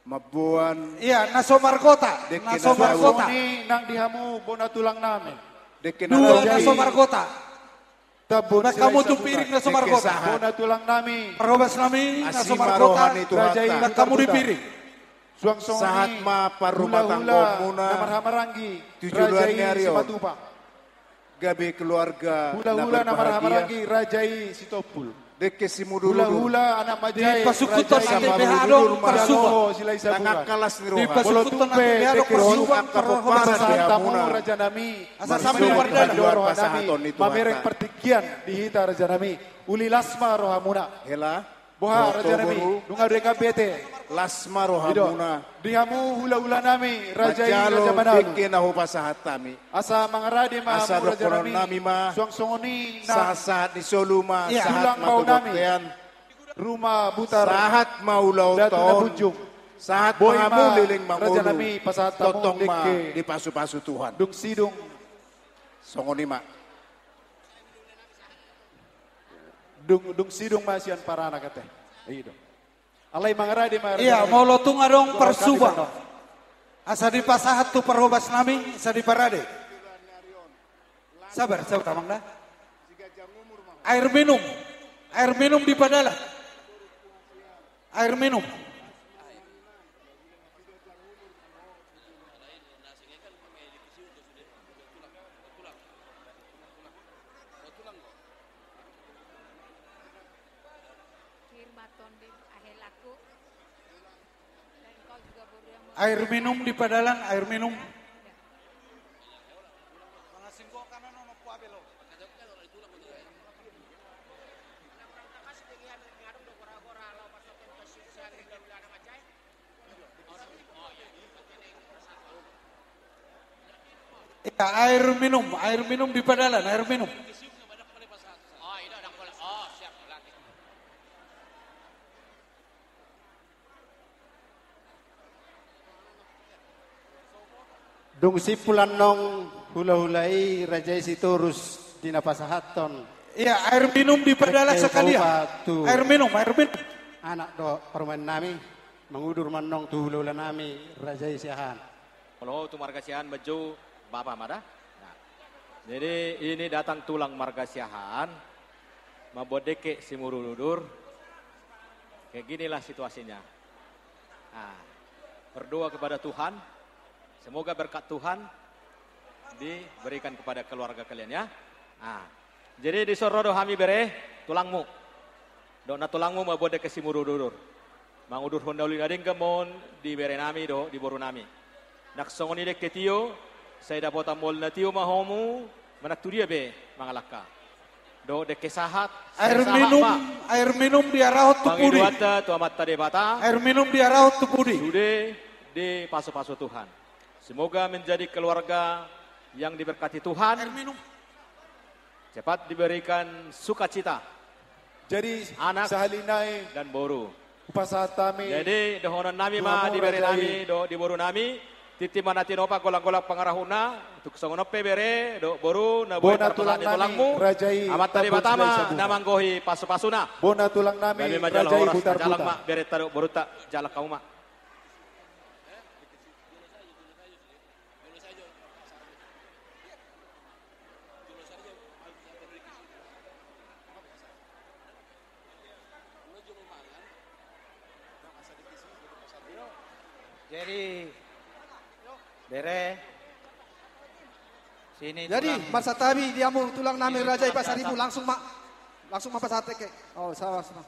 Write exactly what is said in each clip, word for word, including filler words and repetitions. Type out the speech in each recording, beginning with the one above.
Mamboan. Iya, na so margota. Dengke na so margota. Songon i nang di hamu bona tulang nami. Dengke na so margota. Tambun. Baen hamu tu piring na so margota. Bona tulang nami. Parhobas nami na so margota. Baen hamu di piring. Suang songon i. Sahat ma parrumatanggaonmuna. Hula-hula na marhahamaranggi. Tu joloan ni ari on. Gabe keluarga na berbahagia. Hula-hula na marhahamaranggi raja i Sitompul. Dengke simudurudur. Hula-hula anak manjae raja i. Dipasuhut tu H T P H adong parsuba. Dipasuhut tu H T P H adong parsuba. Molo tung pe dengke simudurudur, angka pomparan di hamuna. Raja nami. Asa sambil mardalan. Mamereng partingkian di hita raja nami. Uli las ma rohamuna. Hela. Boha raja nami, nunga denggan bete. Las ma rohamuna. Di hamu hula-hula nami, raja i, raja Manalu. Manjalo dengke na hupasahat hami. Asa mangarade ma hamu raja nami. Asa dohonon nami ma. Suang songon i nang. Sahat-sahat ni solu ma, sahat ma tu bontean. Ruma Butar. Sahat ma ulaonta on. Sahat ma hamu leleng mangolu. Boi ma raja nami pasahat hamu dengke. Tongtong ma dipasu-pasu Tuhan. Dung sidung. Songon i ma. Dung, dung sidung ma sian paranak ate. Iya do. Alai mangarade ma. Iya, molo tung adong parsuba. Asa dipasahat tu parhobas nami, asa diparade. Sabar, sabar, amang da. Air minum. Air minum di padalan. Air minum. Air minum di padalan, air minum. Iya, air minum, air minum di padalan, air minum. Dung simpul annon hula-hula i, raja i Sitorus, di na pasahathon. Iya, air minum di padalan sekalian. Air minum, air minum. Anak dohot parumaen nami, mangudur ma annon tu hula-hula nami, raja i Siahaan. Molo tu marga Siahaan manjou bapa ma da. Nah. Jadi ini datang tulang marga Siahaan, mamboan dengke simudurudur. Kayak ginilah situasinya. Nah, berdoa kepada Tuhan, semoga berkat Tuhan diberikan kepada keluarga kalian ya. Nah, jadi dison ro do hami bere, tulangmu. Dohot nantulangmu mamboan dengke simudurudur. Mangudurhon na uli na denggan ma on di bere nami dohot di boru nami. Nang songon i dengke tio, sai dapotan mol na tio ma hamu, manang tu dia be mangalangka. Dohot dengke sahat, air minum, air minum diarahon tu pudi. Pangidoanta tu Amanta Debata. Air minum diarahon tu pudi. Sude dipasu-pasu Tuhan. Semoga menjadi keluarga yang diberkati Tuhan. Air minum. Cepat diberikan sukacita. Jadi, anak sahali nai dan boru. Hupasahat hami. Jadi, dohonon nami ma di bere nami dohot di boru nami, tintin ma na tinopa, golang-golang pangarahutna, tung songon on pe bere dohot boru, na boi tarpasahat di tulangmu, raja i, Amanta Debata ma na manggohi pasu-pasuna. Bona tulang nami, raja i Butar-butar. Jalang ma berenta dohot borunta, jalang hamu ma. Jadi, bere, sini. Jadi, tulang. Marsantabi di hamu tulang nami, raja i Pasaribu, langsung ma, langsung ma pasahat dengke. Oh, sabar, sabar.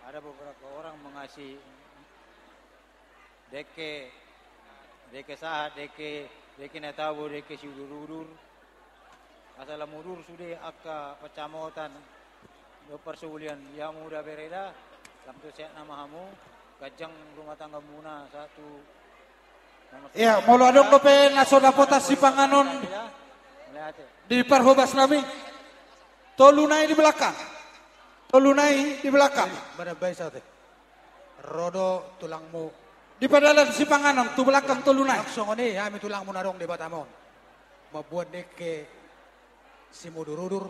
Ada beberapa orang mengasih dengke, dengke sahat, dengke, dengke na tabo, dengke siudur-udur. Asa lam udur sude angka pansamotan dohot parsaulian di hamu da bere da, lam tu sehat nama hamu, ganjang rumah tanggamuna sahat tu. Iya, molo adong dope na so dapotan sipanganon di parhobas nami. Tolu nai di belakang. Tolu nai di belakang. Badan bae sate. Ro do tulangmu. Di padalan sipanganon, tu belakang tolu nai. Nang songon i, hami tulangmu na adong di Batam on. Mamboan dengke simudur-udur,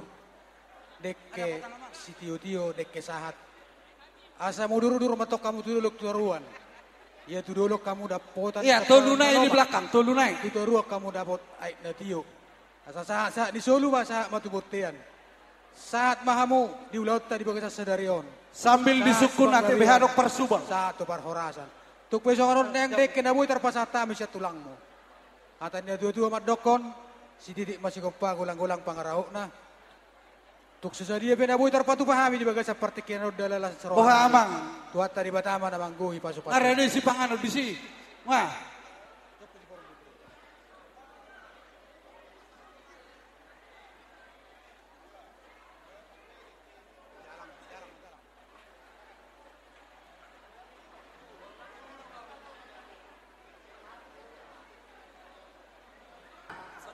dengke sitio-tio, dengke sahat. Asa mudur-udur ma tong hamu tu dolok tu toruan. Ia tu dolok hamu dapotan. Ia, tolu nai di belakang, tolu nai. Tu toruan hamu dapot aek na tio. Asa sahat, sahat ni solu ma sahat ma tu bontean. Sahat ma hamu di ulaonta di bagasan sadari on. Sambil disungkun ate beha dohot parsubaon. Sahat tu parhorasan. Tung pe songon on nang dengke na boi tarpasahat hami sian tulangmu. Hata ni na tuatua mandokkon, sititik ma sigompa, golanggolang pangarahutna. Tung so sadia pe na boi tarpatupa hami di bagasan partingkian on, dalan las roha. Boha, Amang? Tuhanta Debata ma na manggohi pasupasu. Arani sipanganon disi. Wah.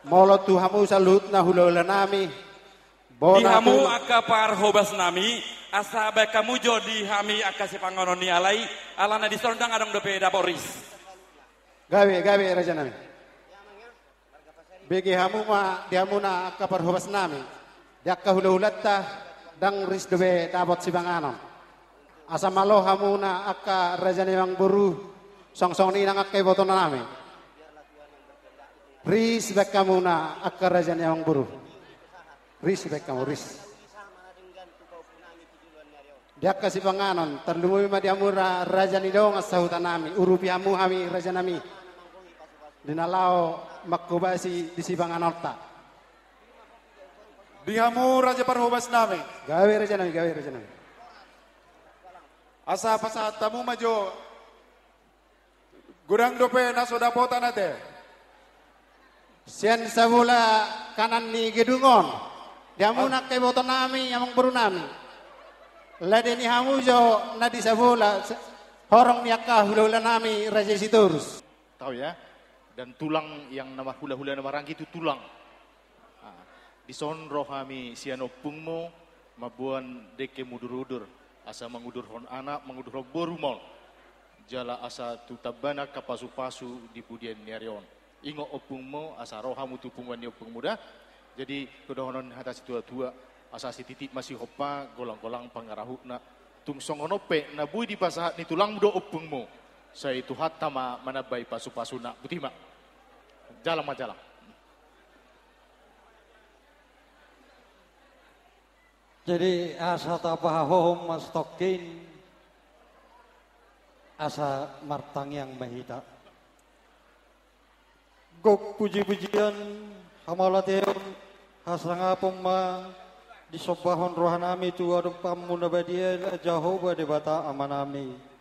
Molo tu hamu saluhutna hulahulanami, bona di hamu tu angka parhobasnami, asa baen hamu jo di hami angka sipanganon ni alai, alana dison ndang adong dope dapot ris. Gabe, gabe, rajanami. Bege hamu ma di hamuna angka parhobasnami, di angka hulahulanta, ndang ris dope dapot sipanganon. Asa malo hamuna angka raja ni amangboru, songon i nang angka ibotonami. Ris baen hamuna angka raja ni amangboru. Ris baen hamu, ris. Di angka sipanganon, tarlumobi ma di hamu ra-, raja ni dongan sahutanami, urupi hamu hami rajanami. Di na laho manghobasi di sipanganonta. Di hamu raja parhobasnami. Gabe rajanami, gabe rajanami. Asa pasahat hamu ma jo. Godang dope na so dapotan ate. Sian sabola kanan ni gedung on. Di hamu angka ibotonami, amangborunami. Lade ni hamu jo na di sabola, se-, horong ni angka hulahulanami Raja Sitorus. Tahu ya, dan tulang yang nama hulahula na maranggi itu tulang. Ah, dison ro hami sian ompungmu, mamboan dengke mudurudur, asa mangudurhon anak, mangudurhon boru ma on. Jala asa tu tambana angka pasupasu di pudian ni ari on. Ingot ompungmu, asa ro hamu tu punguan ni ompungmu da. Jadi, kedohonon hata situatua, asa sititik ma sigompa, golanggolang pangarahutna. Tung songon on pe, na boi dipasahat ni tulangmu do ompungmu. Sai Tuhanta ma manambai pasupasuna. Boti ma. Jalang ma jalang. Jadi, asa tapahahohom ma sitongkin, asa martangiang ma hita. Gok pujipujian, hamauliateon, hasangapon ma disombahon rohanami tu adopanmu na badia, Jahowa Debata Amanami.